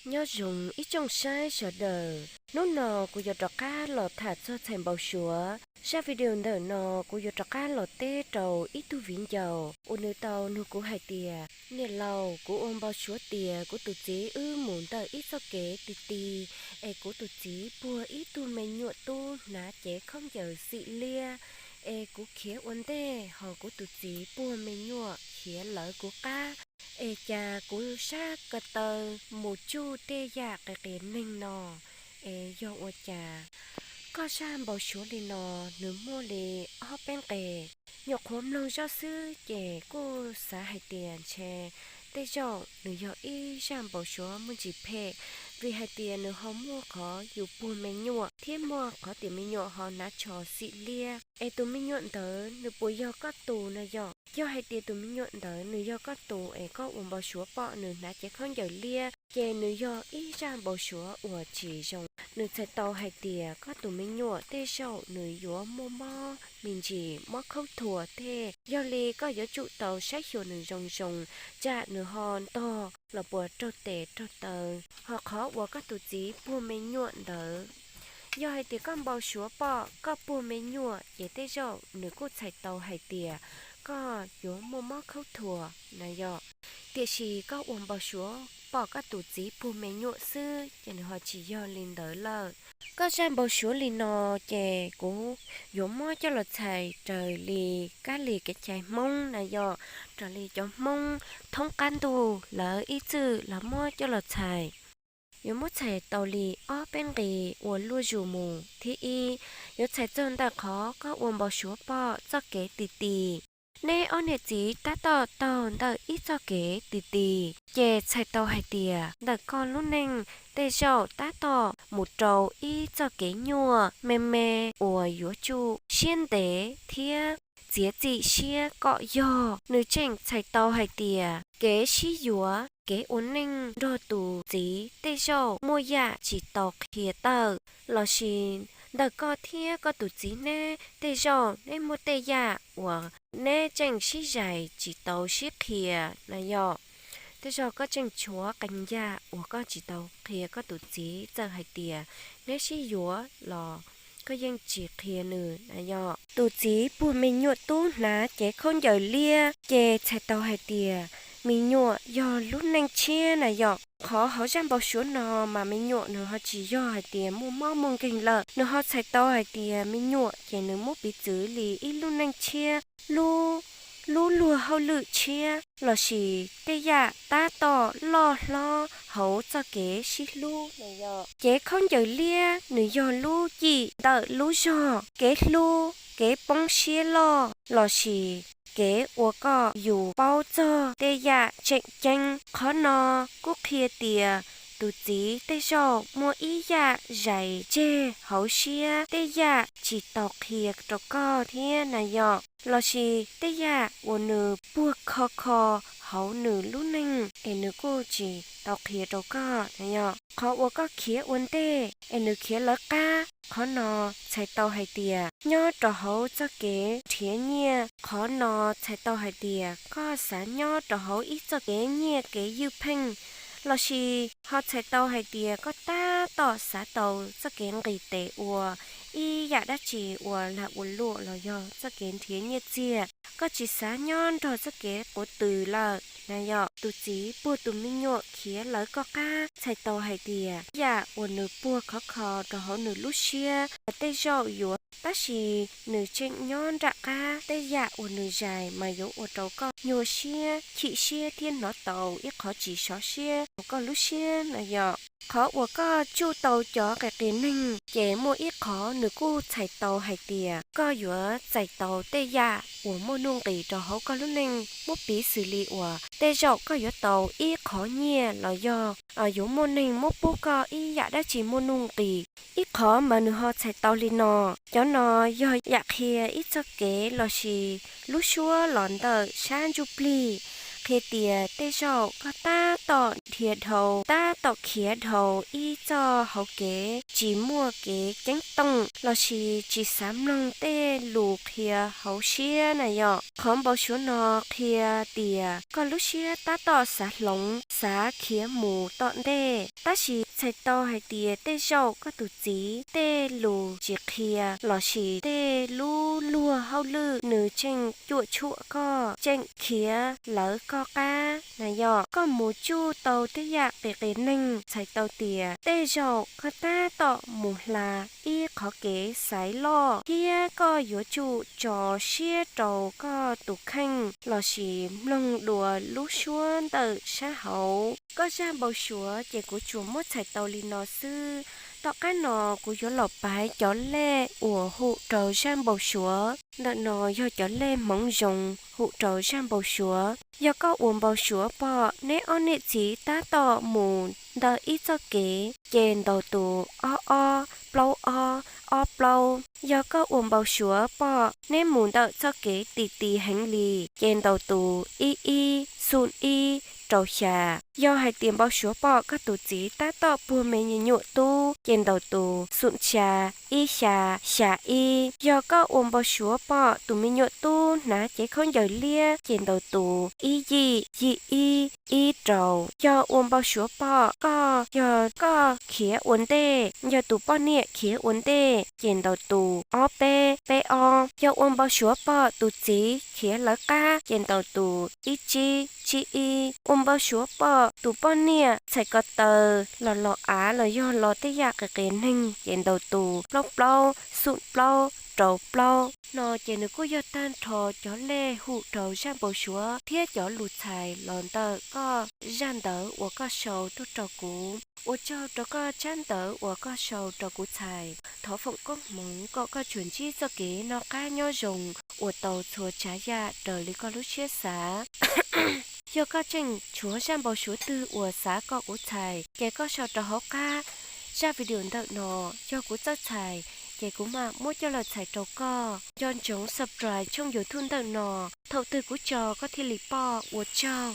Nyob zoo ib tsoom saib sawv daws, hnub no kuv yuav rov qab los tham txog txhais npau suav. Zaj video ntawm no kuv yuav rov qab los teb rau ib tug viv ncaus uas nws tau nug kuv hais tias, niam laus, kuv ua npau suav tias kuv tus txiv wb mus ntawm ib txoj kev ti ti, es kuv tus txiv puag ib tug me nyuam tub hnav cev khaub ncaws xim liab, es kuv khiav ua ntej ho kuv tus txiv puag me nyuam khiav lawv kuv qab, es cas kuv sab ko taw mus tsuj tej yam qias qias neeg no, es yog ua cas? Koj zaj npau suav li no nws muaj li ob peb nqe, nyuam qhuav mloog zoj xwb ces kuj xav hais tias ntshe tej zaum nws yog ib zaj npau suav muaj ntsis phem, vim hais tias nws ho muaj qhov yus puag me nyuam thiab muaj qhov tias me nyuam ho hnav tsho xim liab. Es tus me nyuam ntawd nws puas yog koj tus na yom? Yog hais tias tus me nyuam ntawd nws yog koj tus es koj ua npau suav pom nws hnav cev khaub ncaws liab, ces nws yog ib zaj npau suav uas tsis zoo. Nws txhais tau hais tias koj tus me nyuam tej zaum nws yuav muaj mob me ntsis, mob khaub thuas tej. Yog li koj yuav tsum tau saib xyuas nws zoo zoo, tsam nws ho ntog los puas raug tes raug taw. Ho qhov uas koj tus txiv puag me nyuam ntawd, yog hais tias koj npau suav pom koj puag me nyuam ces tej zaum nws kuj txhais tau hais tias koj yuav muaj mob khaub thuas na yom. Tiam sis koj ua npau suav pom koj tus txiv puag me nyuam xwb ces nws ho tsis yog li ntawd lawm. Koj zaj npau suav li no ces kuv yuav muab coj los txhais raws li kab li kev cai Hmoob na yom, raws li cov Hmoob thoob qab ntuj lawv ib txwm lawv muab coj los txhais. Yuav muab txhais tau li ob peb nqe ua luaj zus mus. Thib ib, yuav txhais txog ntawm qhov koj ua npau suav pom txoj kev ti ti. Neb ob niam txiv tab tom taug ntawm ib txoj kev ti ti, ces txhais tau hais tias ntawm koj lub neej tej zaum tab tom mus rau ib txoj kev nyuaj me me uas yuav tsum siab ntev thiab txiav txim siab kom yog. Nws tseem txhais tau hais tias kev sib yuav, kev ua neej nrog tus txiv tej zaum muaj yam tsis tau qhia tawm, lossis ntawm koj thiab koj tus txiv neb tej zaum neb muaj tej yam uas neb tseem sib zais tsis tau sib qhia na yom. Tej zaum koj tseem tshuav qee yam uas koj tsis tau qhia koj tus txiv, txawm hais tias neb sib yuav los koj yeej tsis qhia nws na yom. Tus txiv puag me nyuam tub hnav cev khaub ncaws liab ces txhais tau hais tias me nyuam yog lub neej tshiab na yom. Qhov hauv zaj npau suav no mas me nyuam nws ho tsis yog hais tias muaj mob muaj nkeeg lawm, nws ho txhais tau hais tias me nyuam ces nws muab piv txwv li ib lub neej tshiab, lub, lub luag hauj lwm tshiab lossis tej yam tab tom loj hlob hauv txoj kev sib hlub na yom. Cev khaub ncaws liab nws yog lub cim ntawm lub zog, kev hlub, kev poob siab loj lossis kev ua kom yus paub txog tej yam tseem ceeb. Qhov no kuj qhia tias tus txiv tej zaum muaj ib yam zais tseg hauv siab, tej yam tsis tau qhia rau koj thiab na yom, lossis tej yam uas nws puag kho kho hauv nws lub neej es nws kuj tsis tau qhia rau koj na yom. Qhov uas koj khiav ua ntej es nws khiav lawv qab, qhov no txhais tau hais tias nyob rau hauv txoj kev nrhiav nyiaj, qhov no txhais tau hais tias koj xav nyob rau hauv ib txoj kev nyiaj kev ywj pheej, lossis ho txhais tau hais tias koj tab tom xav tau txoj kev nqis tes ua ib yam dab tsi uas lag ua luam los yog txoj kev nrhiav nyiaj txiag. Koj tsis xav nyob nrog txoj kev quav tws lawm na yom. Tus txiv puag tus me nyuam khiav lawv koj qab txhais tau hais tias yam uas nws puag khov kho rau hauv nws lub siab mas tej zaum yuav, tab sis nws tseem nyob nram qab, tej yam uas nws zais mas yuav ua rau koj nyuaj siab, chim siab thiab hnov tau ib qhov tsis sov siab hauv koj lub siab na yom. Qhov uas koj tsuj tau cov qias qias neeg ces muaj ib qhov nws kuj txhais tau hais tias koj yuav txais tau tej yam uas muaj nuj nqis rau hauv koj lub neej, muab piv xws li uas tej zaum koj yuav tau ib qhov nyiaj los yog yuav muaj neeg muab pub koj ib yam dab tsi muaj nuj nqis. Ib qhov mas nws ho txhais tau li no, cov no yog yam qhia ib txoj kev lossis lub suab los ntawm sab ntsuj plig. qhia tias tej zaum koj tab tom dhia dhau, tab tom khiav dhau ib txoj hauv kev, tsis muaj kev ceeb toom lossis tsis xav mloog tej lus qhia hauv siab na yom. Qhov npau suav no qhia tias koj lub siab tab tom xav hloov, xav khiav mus tom ntej, tab sis txhais tau hais tias tej zaum koj tus txiv tej lus tsis qhia lossis tej lub luag hauj lwm nws tseem cuam tshuam koj, tseem khiav lawv koj qab na yom. Koj mus tsuj tau tej yam qias qias neeg, txhais tau tias tej zaum koj tab tom mus hla ib qhov kev xaiv loj, thiab koj yuav tsum tso siab rau koj tus kheej lossis mloog dua lub suab ntawm sab hauv. Koj zaj npau suav ces kuv tsuas muab txhais tau li no xwb. Tom qab no kuv yuav los paiv cov lej uas hum rau zaj npau suav. Ntawm no yog cov lej hmoov zoo hum rau zaj npau suav. Yog koj ua npau suav pom neb ob niam txiv tab tom mus ntawm ib txoj kev, ces ntaus tus ob ob plaub ob ob plaub. Yog koj ua npau suav pom neb mus ntawm txoj kev ti ti heev li, ces ntaus tus ib ib xum ib rau xya. Yog hais tias npau suav pom koj tus txiv tab tom puag me nyuam tub, ces ntaus tus xum xya ib xya xya ib. Yog koj ua npau suav pom tus me nyuam tub hnav cev khaub ncaws liab, ces ntaus tus ib yim yim ib ib rau. Yog ua npau suav pom koj, yog koj khiav ua ntej, yog tus poj niam khiav ua ntej, ces ntaus tus ob peb peb ob. Yog ua npau suav pom tus txiv khiav lawv qab, ces ntaus tus ib tsib tsib ib. Ua npau suav pom tus poj niam txhais ko taw los los av los yog los tej yam qias qias neeg, ces ntaus tus plaub plaub xum plaub rau plaub. No ces nws kuj yog tag nrho cov lej hum rau zaj npau suav thiab cov lus txhais los ntawm koj zaj ntawv uas koj sau tuaj rau kuv. Ua tsaug rau koj tsab ntawv uas koj sau rau kuv txhais. Thov foom koob hmoov kom koj tsuas ntsib txoj kev noj qab nyob zoo, ua tau txhua tsav yam raws li koj lub siab xav. Yog koj tseem tshuav zaj npau suav twg uas xav kom kuv txhais, ces koj sau rau hauv qab zaj video ntawm no. Yog kuv txawj txhais, ces kuv mam muab coj los txhais rau koj. Nco ntsoov subscribe tshooj YouTube ntawm no, thaum twg kuv tso koj thiaj li pom. Ua tsaug.